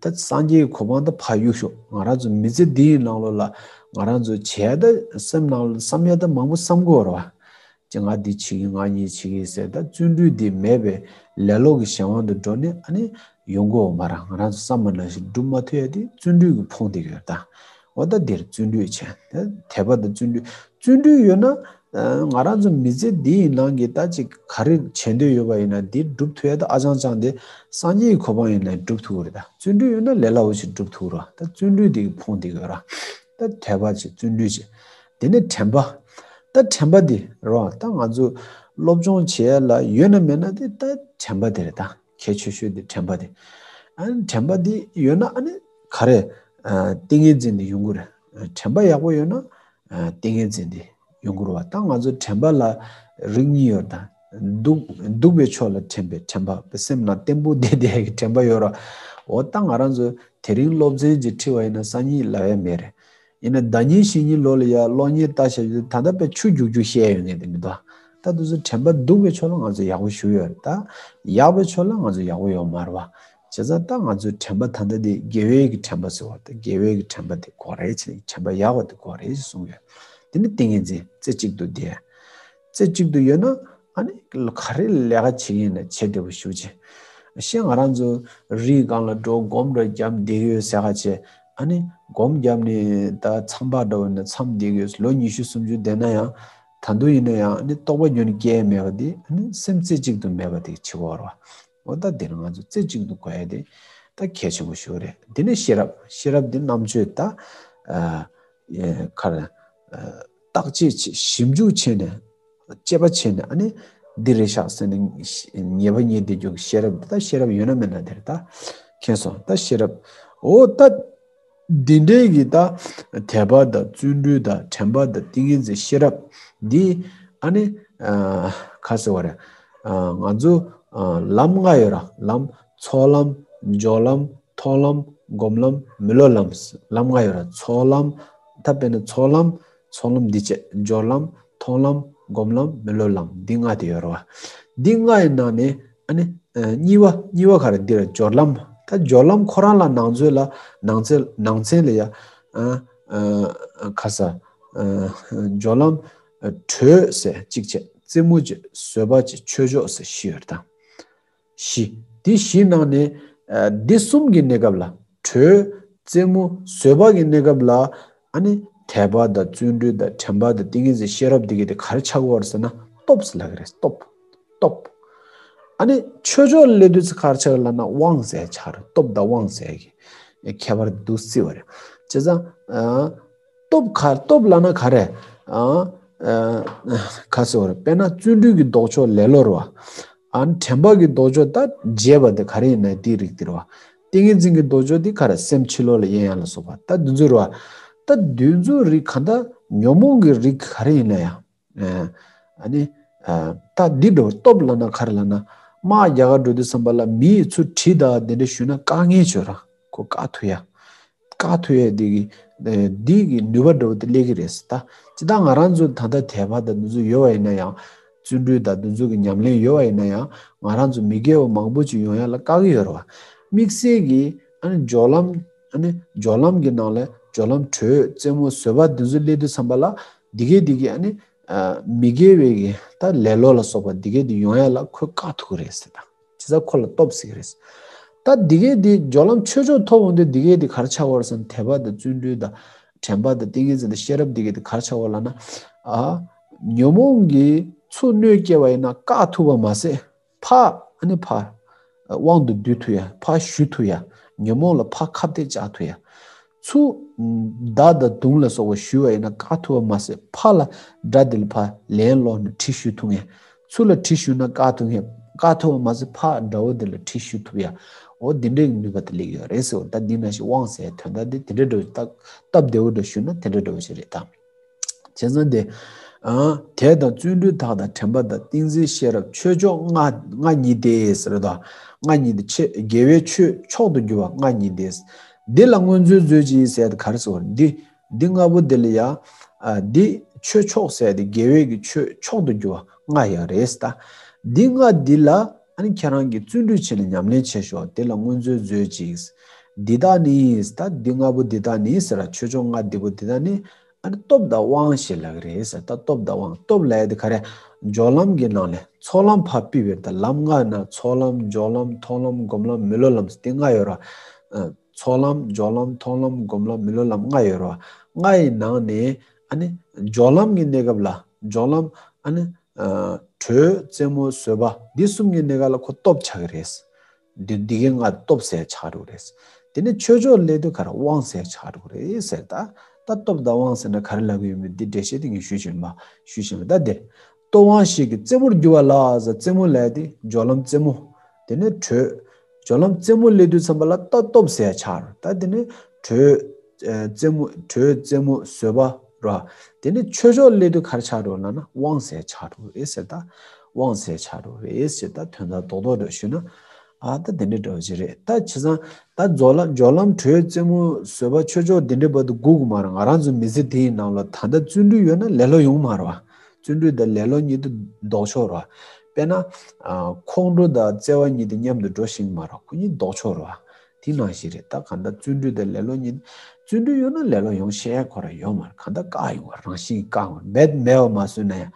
ད་སངས་རྒྱས་ཀྱི་གོ་འཕང་ད་ཕར་གཡུག་ཤོག་ང་རང་ཚོ་མི་ཚེ་འདིའི་ནང་ལོགས་ལ་ང་རང་ཚོ་བྱས་ད་སེམས་ནང་ལ་བསམ་ཡ་ད་མང་པོ་བསམ་དགོས་རེད་བ། ཅི་ང་འདི་བྱེད་ཀྱི་ང་གཉིས་བྱེད་ཀྱི་ཟེར་ད་བརྩོན་འགྲུས་འདི་མེད་པའི་ལེ་ལོ་གི་གཞན་དབང་དུ་འགྲོ་ནས་ཨ་ནི་ཡོང་གི་ཡོད་མ་རེད། ང་རང་ཚོ་བསམ་པ་ནང་བཞིན་སྒྲུབ་མ་ཐུབ་ཡ་དེ་བརྩོན་འགྲུས་ཀྱི་ཕུང་དེ་ཡོད་ད། འོ་ད་འདིར་བརྩོན་འགྲུས་བྱས། ད་དད་པ་དང་བརྩོན་འགྲུས། བརྩོན་འགྲུས་ཡོད་ན་ང་རང་ཚོ་མི་ཚེ་འདི་ཡི་ནང་གི་ད་ཅིག་ག་རེ་བྱེད་འདོད་ཡོད་པ་ཡིན་ན་འདི་སྒྲུབ་ཐུབ་ཡ་ད་ཨ་ཅང་ཅང་དེ་སངས་རྒྱས་ཀྱི་གོ་འཕང་ཡིན་ན་སྒྲུབ་ཐུབ་ཀྱི་རེད། ད་བརྩོན་འགྲུས་ཡོད་ན་ལས་སླ་བོ་ཞིག་སྒྲུབ་ཐུབ་ཀྱི་རེད། ད་བརྩོན་འགྲུས་དེ་གི་ཕུང་དེ་གི་ར། ད་དད་པ་བྱེད། བརྩོན་འགྲུས་བྱེད། དེ་ནས་དྲན་པ། ད་དྲན་པ་འདི་རོ། ད་ང་ཚོ་སློབ་སྦྱོང་བྱེད་ཡ་ལ་ཡོད་ན་མེད་ན་དེ་ད་དྲན་པ་དེ་རེད། ད་གལ་ཆེ་ཤོས་དེ་དྲན་པ་དེ། ཨ་ནི་དྲན་པ་དེ་ཡོད་ན་ཨ་ནི་ག་རེ། ཏིང་ངེ་འཛིན་དེ་ཡོང་གི་རེད། དྲན་པ་ཡག་པོ་ཡོད་ན་ཏིང་ངེ་འཛིན་དེ་ཡོང་གི་རེད་བ། ད་ང་ཚོ་དྲན་པ་ལ་རིགས་གཉིས་ཡོད། ད་སྡུག་སྡུག་པའི་ཕྱོགས་ལ་དྲན་པའི་དྲན་པ་སེམས་ནང་བརྟན་པོ་བསྡད་བསྡད་ཀྱི་དྲན་པ་ཡོད་ར། འོ་ད་ང་རང་ཚོ་དེ་རིང་སློབ་ཚན་ཅིག་ཁྲིད་པ་ཡིན་ན་སང་ཉིན་ལབ་ཡ་མེད་རེད། ཡིན་ན་ཟླ་ཉིན་ཕྱི་ཉིན་ལོ་ལ་ཡ་གློག་བརྙན་ལྟ་བྱ་ཡོད་ད་ལྟ་དཔེ་ཆུ་རྒྱུག་རྒྱུག་བཤད་ཡོད་ངེས་དེ་མི་འདུག་ད་དུ་ཚོ་དྲན་པ་སྡུག་པའི་ཕྱོགས་ལ་ང་ཚོ་ཡག་པོ་ཞུ་ཡོད་རེད། ད་ཡག་པའི་ཕྱོགས་ལ་ང་ཚོ་ཡག་པོ་ཡོད་མ་རེད་བ། བྱས་ཙང་ད་ང་ཚོའི་དྲན་པ་ད་ལྟ་དེ་དགེ་བའི་གི་དྲན་པ་ཟེར་བ་དེ་དགེ་བའི་གི་དྲན་པ་དེ་དགོས་རེད་ཅེས་དྲན་པ་ཡག་པ་དེ་དགོས་རེད་ཅེས་གསུངས་ཡོད། དེ་ནི་ཏིང་ངེ་འཛིན་རྩེ་གཅིག་ཏུ་བསྡད། རྩེ་གཅིག་ཏུ་ཡོད་ན་ཨ་ནི་ག་རེ་ལས་ཀ་བྱེད་ཀྱི་ཡིན་ན་བྱེད་བདེ་པོ་ཞུ་བྱེད། ཤེས་ང་རང་ཚོ་རིའི་སྒང་ལ་འགྲོ་སྒོམ་འགྲོ་རྒྱབ་བསྡད་ཀྱི་ཡོད་ཟེར་ཁ་བྱེད། ཨ་ནི་སྒོམ་བརྒྱབ་ནས་ད་མཚམས་པ་འདྲ་བོ་ནས་མཚམས་བསྡད་ཀྱི་ཡོད། ལོ་ཉི་ཤུ་སུམ་ཅུ་བསྡད་ན་ཡང་ད་དུང་ཡིན་ན་ཡང་ཨ་ནི་རྟོགས་པ་རྒྱུན་སྐྱེ་མེད་པ་དེ་ཨ་ནི་སེམས་རྩེ་གཅིག་ཏུ་མེད་པ་དེ་བྱེད་དགོས་རེད་བ། འོ་ད་འདི་ནི་ང་ཚོ་རྩེ་གཅིག་ཏུ་དགོས་ཡ་དེ་ད་གལ་ཆེན་པོ་ཞིག་རེད། འདི་ནི་ཤེས་རབ། ཤེས་རབ་འདི་རྣམ་དཔྱོད་ད་ཨ་ཨེ་ག་རེ་ཨ་བརྟག་དཔྱད་བྱེད་ཞིབ་འཇུག་བྱས་ནས་དཔྱད་པ་བྱས་ནས་ཨ་ནི་འདི་རེད་ཤག་ཟེར་ནས་ངེས་པ་རྙེད་བསྡད་རྒྱུ་གི་ཤེས་རབ་འདི་ད་ཤེས་རབ་ཡོད་ན་མེད་ན་དེ་རེད། ད་མཁྱེན་སོང་ད་ཤེས་རབ། འོ་ད་འདི་འདྲའི་གི་ད་དད་པ་དང་བརྩོན་འགྲུས་དང་དྲན་པ་དང་ཏིང་ངེ་འཛིན་ཤེས་རབ་འདི་ཨ་ནི་ཨ་ག་ཟེར་བ་རེད། ཨ་ང་ཚོ་ཨ་ལམ་ལྔ་ཡོད་ར། ལམ་ཚོགས་ལམ་སྦྱོར་ལམ་མཐོང་ལམ་སྒོམ་ལམ་མི་སློབ་ལམ། ལམ་ལྔ་ཡོད་ར། ཚོགས་ལམ་ད་དཔེར་ན་ཚོགས་ལམ་ཚོགས་ལམ་འདི་བྱས། སྦྱོར་ལམ་མཐོང་ལམ་སྒོམ་ལམ་མི་སློབ་ལམ་འདི་ལྔ་དེ་ཡོད་ར་བ། འདི་ལྔ་ཡི་ནང་ནས་ཨ་ནི་ཨ་གཉིས་པ་གཉིས་པ་ག་རེ་འདི་ར་སྦྱོར་ལམ། ད་སྦྱོར་ལམ་ཁོ་རང་ལ་ནང་ཚན་ལ་ནང་ཚན་ནང་ཚན་ལ་ཡ་ཨ་ཨ་ག་ས་ཨ་སྦྱོར་ལམ་ཨ་དྲོད་ཟེར་གཅིག་བྱས། རྩེ་མོ་བྱས། བཟོད་པ་བྱས། ཆོས་མཆོག་ཟེར་བཞི་ཡོད་དང་བཞི། འདི་བཞི་ནང་ནས་ཨ་འདི་གསུམ་གྱི་གནས་སྐབས་ལ་དྲོད་རྩེ་མོ་བཟོད་པ་གི་གནས་སྐབས་ལ་ཨ་ནི་དད་པ་དང་བརྩོན་འགྲུས་དང་དྲན་པ་དང་ཏིང་ངེ་འཛིན་ཤེས་རབ་འདི་གི་དེ་ག་རེ་ཆགས་ཀྱི་ཡོད་རེད་ཟེར་ན་སྟོབས་ཟེར་ལབ་ཀྱི་རེད། སྟོབས། སྟོབས། ཨ་ནི་ཆོས་མཆོག་ལ་སླེབས་དུས་ཚེ་ག་རེ་ཆགས་ཀྱི་ལབ་ན་དབང་ཟེར་ཆགས་རེད། སྟོབས་དང་དབང་ཟེར་གི་ཁྱད་པར་འདུག་སྲིད་པ་རེད། བྱས་ཙང་ཨ་སྟོབས་ག་སྟོབས་ལབ་ན་ག་རེ་ཨ་ཨ་ག་ཟེར་བ་རེད། དཔེར་ན་བརྩོན་འགྲུས་ཀྱི་ལྡོག་ཕྱོགས་ལེ་ལོ་རེད་བ། ཨ་ནི་དྲན་པ་གི་ལྡོག་ཕྱོགས་ད་རྒྱས་པ་དེ་ག་རེ་ཡིན་ན་དེའི་རིགས་དེ་རེད་བ། ཏིང་ངེ་འཛིན་གྱི་ལྡོག་ཕྱོགས་དེ་ག་རེ་སེམས་ཕྱི་ལོགས་ལ་གཡེང་ཡ་ལ་སོགས་པ་ད་འདི་ཚོ་རེད་བ། ད་འདི་ཚོའི་རིགས་གང་ལྟར་ཉོན་མོངས་ཀྱི་རིགས་ག་རེ་ཡིན་ན་ཡང་། ཨ་ནི་ད་འདི་འདྲ་བོ་སྟོབས་ལབ་ན་ག་རེ་ལབ་ན། དམག་རྒྱག་ག་འགྲོ་དུས་ཙམ་པ་ལ་མི་ཡིས་ཚུར་གྲི་དང་དེ་འདྲ་གཞུས་ན་བཀག་ངེས་བྱོས་ར། ཁོ་བཀག་ཐུབ་ཡ། བཀག་ཐུབ་ཡ་འདི་གི་འདི་གི་ནུས་པ་འདྲ་བོ་དེ་སླེབས་ཀྱི་རེད་ཟེར། ད་ཅི་ད་ང་རང་ཚོ་ད་ལྟ་དད་པ་དང་འདི་ཚོ་ཡོད་པ་ཡིན་ན་ཡང་། བརྩོན་འགྲུས་དང་འདི་ཚོ་གི་ཉམས་ལེན་ཡོད་པ་ཡིན་ན་ཡང་། ང་རང་ཚོ་མི་དགེ་བ་མང་པོ་ཅིག་ཡོང་ཡ་ལ་བཀག་གི་ཡོད་རེད་བ། དམིགས་བསལ་གྱི་ཨ་ནི་སྦྱོར་ལམ། ཨ་ནི་སྦྱོར་ལམ་གྱི་ནང་ལ་སྦྱོར་ལམ་དྲོད་རྩེ་མོ་བཟོད་པ་འདི་ཚོ་སླེབས་དུས་ཙམ་པ་ལ་འདི་གས་འདི་གས་ཨ་ནི་མི་དགེ་བའི་གི་ད་ལེ་ལོ་ལ་སོགས་པ་འདི་གས་འདི་ཡོང་ཡ་ལ་ཁོས་བཀག་ཐུབ་ཀྱི་རེད་ཟེར། ད་བྱས་ཙང་ཁོ་ལ་སྟོབས་ཟེར་གྱི་རེད། ད་འདི་གས་འདི་སྦྱོར་ལམ་ཆོས་མཆོག་ཐོབ་འོང་དུས་འདི་གས་འདི་ག་རེ་ཆགས་ཀྱི་ཡོད་རེད་ཟེར་ན། དད་པ་དང་བརྩོན་འགྲུས་དང་དྲན་པ་དང་ཏིང་ངེ་འཛིན་དང་ཤེས་རབ་འདི་གས་འདི་ག་རེ་ཆགས་ཀྱི་ཡོད་ལབ་ན། ཨ། ཉོན་མོངས་ཀྱིས་ཚུར་གནོད་སྐྱེལ་བ་ཡིན་ན་བཀག་ཐུབ་པ་མ་ཟད། ཕར་ཨ་ནི་ཕར་དབང་དུ་བསྡུ་ཐུབ་ཡ། ཕར་གཞུ་ཐུབ་ཡ། ཉོན་མོངས་ལ་ཕར་ཁ་གཏད་བཅག་ཐུབ་ཡ། ཚུར་མདའ་དང་མདུང་ལ་སོགས་པ་གཞུ་བ་ཡིན་ན་བཀག་ཐུབ་པ་མ་ཟད། ཕར་ལ་དགྲ་དེ་ལ་ཕར་ལན་སློག་ནས་གྲི་གཞུ་ཐུབ་མཁན། ཚུར་ལ་གྲི་གཞུ་ན་བཀག་ཐུབ་མཁན། བཀག་ཐུབ་པ་མ་ཟད་ཕར་དགྲ་བོ་དེ་ལ་གྲི་གཞུ་ཐུབ་ཡ། འོ་འདི་འདྲའི་ནུས་པ་དེ་སླེབས་ཡོད་རེད་ཟེར་བ། ད་འདི་ནང་བཞིན་དབང་ཟེར་དོན་དག་འདི་དེ་འདྲ་འདྲ་བོ། ད་སྟབས་བདེ་བོ་འདྲ་ཞུས་ན་དེ་འདྲ་འདྲ་བོ་ཞིག་རེད་ད། བྱས་ཙང་དེ། ཨ། དད་དང་བརྩོན་འགྲུས་དག་དང་དྲན་པ་དང་ཏིང་འཛིན་ཤེས་རབ་ཆོས་མཆོག་ལྔ་ལྔ་ཉིད་དེ་ཟེར་དང་། ལྔ་ཉིད་དེ་ཆེ་དགེ་བའི་ཆོས་མཆོག་ཏུ་གྱུར་པ་ལྔ་ཉིད་དེ། འདི་ལ་མངོན་མཛོད་མཛོད་ཅིག་ཟེར་དེ་ག་རེ་ཟེར་བ་རེད། འདི་འདི་ལྔ་པོ་འདི་ལ་ཡ། ཨ། འདི་ཆོས་མཆོག་ཟེར་དེ་དགེ་བའི་གི་ཆོས་མཆོག་ཏུ་གྱུར་པ་ལྔ་ཡོད་རེད་ད། འདི་ལྔ་འདི་ལ་ཨ་ནི་ཁྱེད་རང་གིས་བརྩོན་འགྲུས་བྱས་ནས་ཉམས་ལེན་བྱས་ཤོག་འདི་ལ་མངོན་མཛོད་མཛོད་ཅིག་འདི་དག་ནི་ད་འདི་ལྔ་པོ་འདི་དག་ནི་ཟེར་ར། ཆོས་མཆོག་ལྔ་འདི་པོ་འདི་དག་ནི། ཨ་ནི་སྟོབས་དང་དབང་ཞེས་ལབ་ཀྱི་རེད་ཟེར། ད་སྟོབས་དང་དབང་། སྟོབས་ལབ་ཡ་དེ་ག་རེ། སྦྱོར་ལམ་གྱི་ནང་ལས་ཚོགས་ལམ་ཕར་ཕུད་པའི། ད་ལམ་ལྔ་ན་ཚོགས་ལམ་སྦྱོར་ལམ་མཐོང་ལམ་སྒོམ་ལམ་མི་སློབ་ལམ་ཟེར་དེ་ལྔ་ཡོད་ར། ཨ། ཚོགས་ལམ་སྦྱོར་ལམ་མཐོང་ལམ་སྒོམ་ལམ་མི་སློབ་ལམ་ལྔ་ཡོད་ར། ལྔ་ཡི་ནང་ནས་ཨ་ནི་སྦྱོར་ལམ་གྱི་གནས་སྐབས་ལ། སྦྱོར་ལམ་ཨ་ནི་ཨ་དྲོད་རྩེ་མོ་བཟོད་པ་འདི་གསུམ་གྱི་གནས་སྐབས་ལ་ཁོ་སྟོབས་ཆགས་ཀྱི་རེད། འདི་འདི་གའི་ལྔ་སྟོབས་ཟེར་ཆགས་འགྲོ་རེད། དེ་ནས་ཆོས་མཆོག་སླེབས་དུས་ག་རེ། དབང་ཟེར་ཆགས་འགྲོ་རེད་ཟེར། ད་ད་སྟོབས་དང་དབང་ཟེར་ན་ག་རེ་ལབ་ཀྱི་ཡོད་མེད་འདི་འགྲེལ་བཤད་དེ་ངས་ཞུས་ཕྱིན་པ་ཞུས་ཕྱིན་པ། ད་དེ་སྟོབས་དབང་ཞིག་གི་རྩེ་མོར་གྱུར་པ་ལ་ཟེར། རྩེ་མོ་ལབ་དེ་སྦྱོར་ལམ་རྩེ་མོ། དེ་ནས་དྲོད། སྦྱོར་ལམ་རྩེ་མོ་སླེབས་དུས་ཙམ་པ་ལ་ད་སྟོབས་ཟེར་ཆགས་རེད། ད་དེ་ནས་དྲོད། ཨ། རྩེ་མོ། དྲོད་རྩེ་མོ་བཟོད་པ་ར། དེ་ནས་ཆོས་མཆོག་སླེབས་དུས་ག་རེ་ཆགས་འགྲོ་ལབ་ན་དབང་ཟེར་ཆགས་འགྲོ་རེད་ཟེར། ད་དབང་ཟེར་ཆགས་འགྲོ་རེད་ཟེར། ད་དོན་དག་རྡོག་རྡོག་འདྲ་ཞུས་ན། ཨ། ད་དེ་འདྲའི་འདྲ་བོ་ཅིག་རེད། ད་བྱས་ཙང་ད་སྦྱོར་ལམ། སྦྱོར་ལམ་དྲོད་རྩེ་མོ་བཟོད་པ་ཆོས་མཆོག་འདི་འདྲའི་བར་དུ་སྒུག་དགོས་མ་རེད། ང་རང་ཚོ་མི་ཚེ་འདིའི་ནང་ལ་ད་ལྟ་བརྩོན་འགྲུས་ཡོད་ན་ལེ་ལོ་ཡོང་མ་རེད་བ། བརྩོན་འགྲུས་དང་ལེ་ལོ་གཉིས་དེ་ལྡོག་ཕྱོགས་རེད་བ། དཔེར་ན། ཨ། ཁོང་ཁྲོ་དང་བརྩེ་བ་གཉིས་དེ་མཉམ་དུ་འགྲོ་ཤེས་ཀྱི་མ་རེད། ཁོ་གཉིས་ལྡོག་ཕྱོགས་རེད་བ། དེ་ནང་བཞིན་རེད། ད་གང་ལྟར་བརྩོན་འགྲུས་དང་ལེ་ལོ་གཉིས། བརྩོན་འགྲུས་ཡོད་ན་ལེ་ལོ་ཡོང་ཤེས་ཁོ་རང་ཡོད་མ་རེད། གང་ལྟར་བཀག་ཡོང་བ། རང་བཞིན་གྱིས་བཀག་ཡོང་བ། མེད་མེད་པ་མ་བཟོས་ན་ཡང་།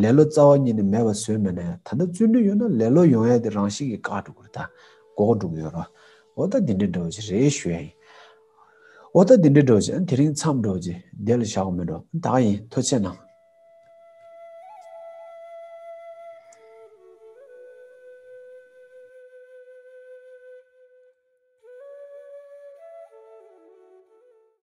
ལེ་ལོ་རྩ་བ་ཉིད་ནས་མེད་པ་བཟོས་མེད་ན་ཡང་། ད་ལྟ་བརྩོན་འགྲུས་ཡོད་ན་ལེ་ལོ་ཡོང་ཡ་དེ་རང་བཞིན་གྱིས་བཀག་འགྲོ་གི་རེད། ད་འགོག་འགྲོ་གི་ཡོད་རེད། འོ་ད་འདི་འདྲའི་འདྲ་བོ་ཅིག་རེད་ཞུ་ཡ་ཡིན། འོ་ད་འདི་འདྲའི་འདྲ་བོ་ཅིག་དེ་རིང་མཚམས་འདྲ་བོ་ཅིག་འདི་ལ་བཞག་དགོས་མེད་འགྲོ། ད་ཡིན། ཐུགས་རྗེ་གནང་།